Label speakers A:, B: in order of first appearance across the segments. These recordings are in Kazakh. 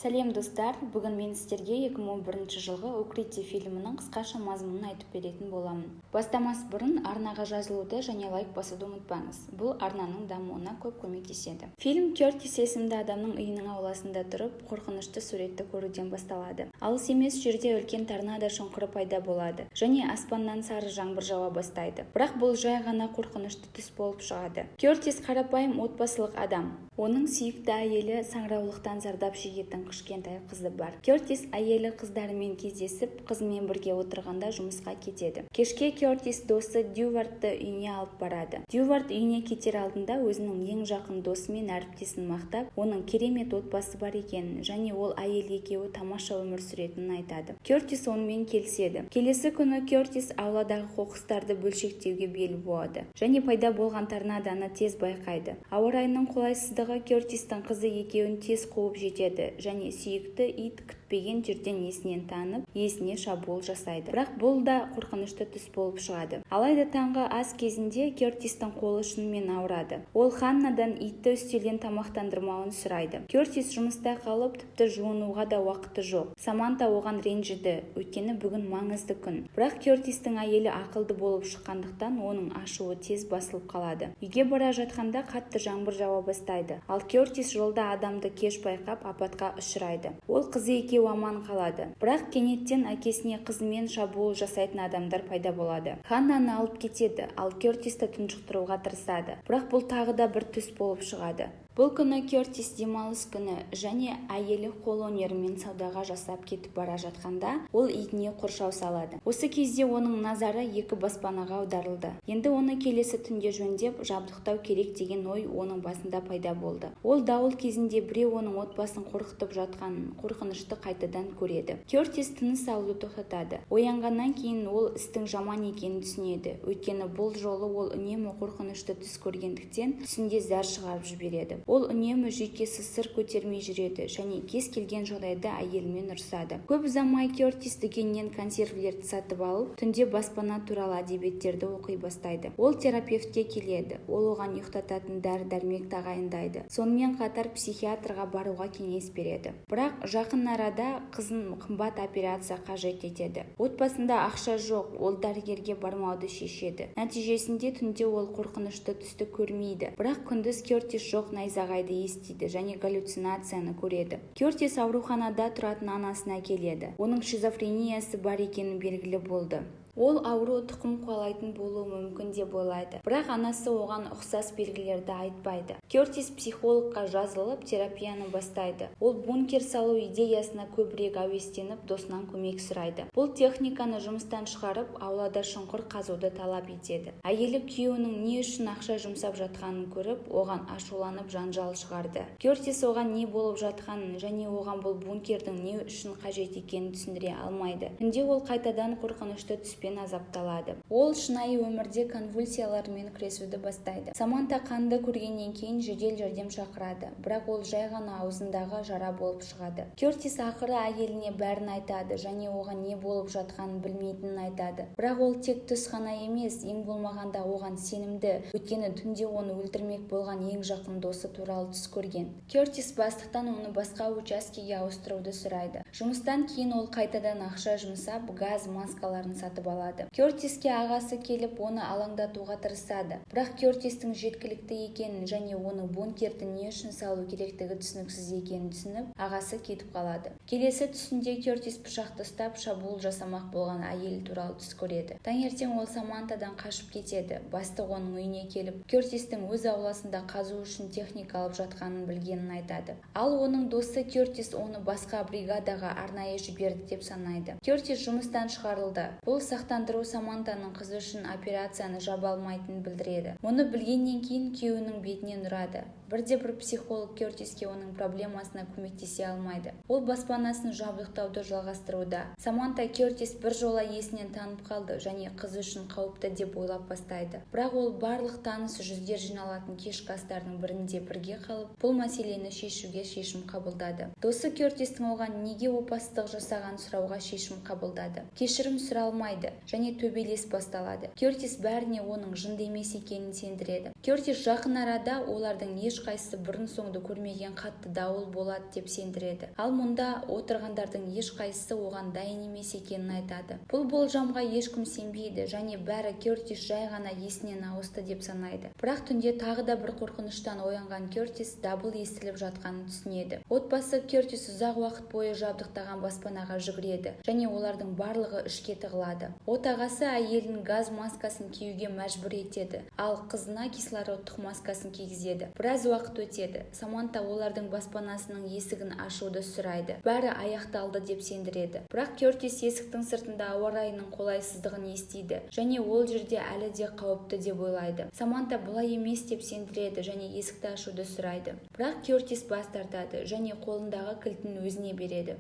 A: Сәлем, достар! Бүгін мен сіздерге 2011 жылғы «Укрытие» фильмінің қысқаша мазмұнын айтып беретін боламын. Бастамас бұрын арнаға жазылуды және лайк басуды ұмытпаңыз. Бұл арнаның дамуына көп көмектеседі. Фильм Кертис есімді адамның үйінің ауласында тұрып, қорқынышты суретті көруден басталады. Алыс емес жерде үлкен торнадо шұңқыры пайда болады және аспаннан сары жаңбыр жауа бастайды. Бірақ бұл жай ғана қорқынышты түс болып шығады. Кертис қарапайым отбасылық адам. Оның сүйікті әйелі, саңыраулықтан зардап шегетін кішкентай қызы бар. Кертис әйелі, қыздарымен кездесіп, қызымен бірге отырғанда жұмысқа кетеді. Кешке Кертис досы Дювардты үйіне алып барады. Дювард үйіне кетер алдында өзінің ең жақын досы мен әріптесін мақтап, оның керемет отбасы бар екенін және ол әйел екеуі тамаша өмір сүретінін айтады. Кертис онымен келіседі. Келесі күні Кертис ауладағы қоқыстарды бөлшектеуге бел буады және пайда болған торнадоны тез байқайды. Ауа райының қолайсыздығы Кертистің қызы екеуін тез қуып жетеді және сүйікті ит күтпеген жерден есінен танып, иесіне шабуыл жасайды. Бірақ бұл да қорқынышты түс болып шығады. Алайда таңғы ас кезінде Кертистің қолы шынымен ауырады. Ол Ханнадан итті үстелден тамақтандырмауын сұрайды. Кертис жұмыста қалып, тіпті жуынуға да уақыты жоқ. Саманта оған ренжіді, өйткені бүгін маңызды күн. Бірақ Кертистің әйелі ақылды болып шыққандықтан, оның ашуы тез басылып қалады. Үйге бара жатқанда қатты жаңбыр жауа бастайды, ал Кертис жолда адамды кеш байқап, апатқа ұшырайды. Ол қызы екеуі аман қалады. Бірақ кенеттен әкесіне қызымен шабуыл жасайтын адамдар пайда болады. Ханнаны алып кетеді, ал Кертисті тұншықтыруға тырысады. Бірақ бұл тағы да бір түс болып шығады. Бұл күні Кертис демалыс күні және әйелі қол өнерімен саудаға жасап кетіп бара жатқанда, ол итіне қоршау салады. Осы кезде оның назары екі баспанаға аударылды. Енді оны келесі түнде жөндеп, жабдықтау керек деген ой оның басында пайда болды. Ол дауыл кезінде біреу оның отбасын қорқытып жатқанын, қорқынышты қайтадан көреді. Кертис тыныс алуды тоқтатады. Оянғаннан кейін ол істің жаман екенін түсінеді, өйткені бұл жолы ол үнемі қорқынышты түс көргендіктен, түсінде зәр шығарып жібереді. Ол үнемі жүйкесі сыр көтермей жүреді және кез келген жағдайда әйелімен ұрсады. Көп ұзамай Кертис дүкеннен консервілерді сатып алып, түнде баспана туралы әдебиеттерді оқи бастайды. Ол терапевтке келеді. Ол оған ұйықтататын дәрі-дәрмек тағайындайды, сонымен қатар психиатрға баруға кеңес береді. Бірақ жақын арада қызын қымбат операция қажет етеді. Отбасында ақша жоқ. Ол дәрігерге бармауды шешеді. Нәтижесінде түнде ол қорқынышты түсті көрмейді. Бірақ күндіз Кертис жоқ найзағайды естиді және галлюцинацияны көреді. Кертис ауруханада тұратын анасына келеді. Оның шизофрениясы бар екені белгілі болды. Ол ауру тұқым қуалайтын болуы мүмкін деп ойлайды, бірақ анасы оған ұқсас белгілерді айтпайды. Кертис психологқа жазылып, терапияны бастайды. Ол бункер салу идеясына көбірек әуестеніп, досынан көмек сұрайды. Бұл техниканы жұмыстан шығарып, аулада шұңқыр қазуды талап етеді. Әйелі күйеуінің не үшін ақша жұмсап жатқанын көріп, оған ашуланып, жанжал шығарды. Кертис оған не болып жатқанын және оған бұл бункердің не үшін қажет екенін түсіндіре алмайды. Түнде ол қайтадан қорқынышты түспен азапталады. Ол шынайы өмірде конвульсиялармен күресуді бастайды. Саманта қанды көргеннен кейін жедел жәрдем шақырады, бірақ ол жай ғана аузындағы жара болып шығады. Кертис ақыры әйеліне бәрін айтады және оған не болып жатқанын білмейтінін айтады. Бірақ ол тек түс ғана емес, ең болмағанда оған сенімді, өйткені түнде оны өлтірмек болған ең жақын досы туралы түс көрген. Кертис бастықтан оны басқа учаскеге ауыстыруды сұрайды. Жұмыстан кейін ол қайтадан ақша жұмсап, газ маскаларын сатып алады. Кертиске ағасы келіп, оны алаңдатуға тырысады. Бірақ Кертистің жеткілікті екенін және оның бункерді не үшін салу керектігі түсініксіз екенін түсініп, ағасы кетіп қалады. Келесі түсінде Кертис пышақты ұстап, шабуыл жасамақ болған әйелі туралы түс көреді. Таңертең ол Самантадан қашып кетеді. Бастық оның үйіне келіп, Кертистің өз ауласында қазу үшін техника алып жатқанын білгенін айтады. Ал оның досы Кертис оны басқа бригадаға арнайы жіберді деп санайды. Кертис жұмыстан шығарылды. Бұл сақтандыру Самантаның қызы үшін операцияны жаба алмайтынын білдіреді. Мұны білгеннен кейін күйеуінің бетінен ұрады. Бірде бір психолог Кертиске оның проблемасына көмектесе алмайды. Ол баспанасын жабдықтауды жалғастыруда. Саманта Кертис бір жола есінен танып қалды және қызы үшін қауіпті деп ойлап бастайды. Бірақ ол барлық таныс жүздер жиналатын кешкі астардың бірінде бірге қалып, бұл мәселені шешуге шешім қабылдады. Досы Кертистің оған неге опасыздық жасағанын сұрауға шешім қабылдады. Кешірім сұралмайды және төбелес басталады. Кертис бәріне оның жынды емес екенін сендіреді. Кертис жақын арада олардың ешқашан ешқайсысы бұрын-соңды көрмеген қатты дауыл болады деп сендіреді. Ал мұнда отырғандардың ешқайсысы оған дайын емес екенін айтады. Бұл болжамға ешкім сенбейді және бәрі Кертис жай ғана есінен ауысты деп санайды. Бірақ түнде тағы да бір қорқыныштан оянған Кертис дабыл естіліп жатқанын түсінеді. Отбасы Кертис ұзақ уақыт бойы жабдықтаған баспанаға жүгіреді және олардың барлығы ішке тығылады. Отағасы әйелін газ маскасын киюге мәжбүр етеді, ал қызына кислородтық маскасын кигізеді. Біраз уақыт өтеді. Саманта олардың баспанасының есігін ашуды сұрайды. Бәрі аяқталды деп сендіреді. Бірақ Кертис есіктің сыртында ауа райының қолайсыздығын естиді және ол жерде әлі де қауіпті деп ойлайды. Саманта бұлай емес деп сендіреді және есікті ашуды сұрайды. Бірақ Кертис бас тартады және қолындағы кілтін өзіне береді.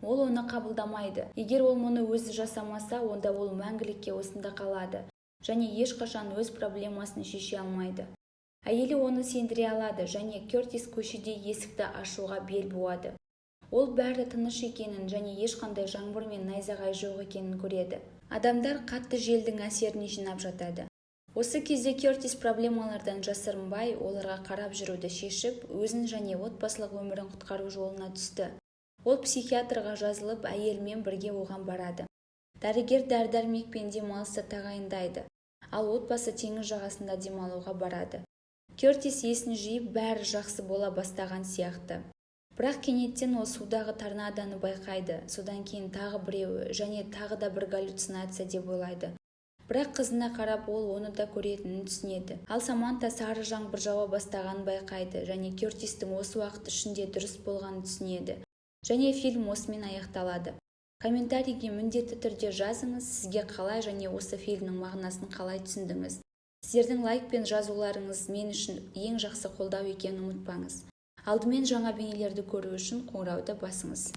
A: Ол оны қабылдамайды. Егер ол мұны өзі жасамаса, онда ол мәңгілікке осында қалады және ешқашан өз проблемасын шеше алмайды. Әйелі оны сендіре алады және Кертис көшеде есікті ашуға бел буады. Ол бәрі тыныш екенін және ешқандай жаңбыр мен найзағай жоқ екенін көреді. Адамдар қатты желдің әсеріне жинап жатады. Осы кезде Кертис проблемалардан жасырынбай, оларға қарап жүруді шешіп, өзін және отбасылық өмірін құтқару жолына түсті. Ол психиатрға жазылып, әйелімен бірге оған барады. Дәрігер дәрі-дәрмек пен демалысты тағайындайды, ал отбасы теңіз жағасында демалуға барады. Кертис есін жиып, бәрі жақсы бола бастаған сияқты. Бірақ кенеттен ол судағы торнадоны байқайды, содан кейін тағы біреуі және тағы да бір галлюцинация деп ойлайды. Бірақ қызына қарап, ол оны да көретінін түсінеді. Ал Саманта сары жаңбыр жауа бастағанын байқайды және Кертистің осы уақыт ішінде дұрыс болғанын түсінеді. Және фильм осымен аяқталады. Комментарийге міндетті түрде жазыңыз, сізге қалай және осы фильмнің мағынасын қалай түсіндіңіз. Сіздердің лайк пен жазуларыңыз мен үшін ең жақсы қолдау екенін ұмытпаңыз. Алдымен жаңа бейнелерді көру үшін қоңырауды басыңыз.